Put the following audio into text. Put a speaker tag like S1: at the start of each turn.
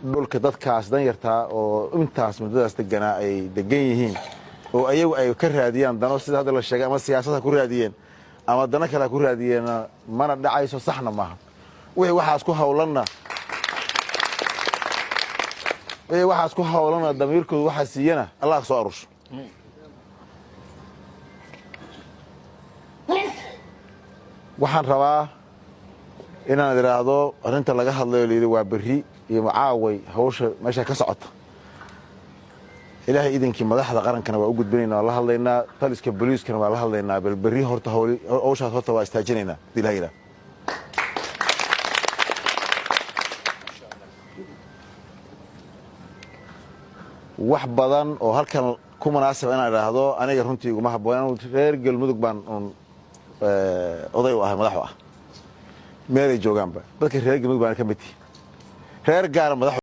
S1: Dhulka dadkaas danyartaa oo intaas muddadaas deganaa ay degan yihiin oo ayagu ay ka raadiyaan dano, sida hadda la sheegay, ama siyaasad ha ku raadiyeen ama dano kale ha ku raadiyeenna, mana dhacayso, saxna maaha. Wixii waxaas ku hawlanna, wixii waxaas ku hawlanna, damiirkoodu waxaa siiyana Allah soo arursho. Waxaan rabaa inaan idhaahdo arrinta laga hadlayo layidhi waa berri iyo macaaway hawsha meesha ka socota. Ilaahay idinkii madaxda qarankana waa u gudbinaynaa, waa la hadlaynaa, taliska booliiskana waa la hadlaynaa. Bal berri horta hawshaas horta waa istaajinaynaa hadii ilaha yidhaah. Wax badan oo halkan ku munaasaba inaan idhaahdo aniga runtii iguma habboon. Anu reer Galmudug baan un oday u ahay, madax u ah, meelay joogaanba dadka reer Galmudug baana ka mid tihi, reer gaara madax.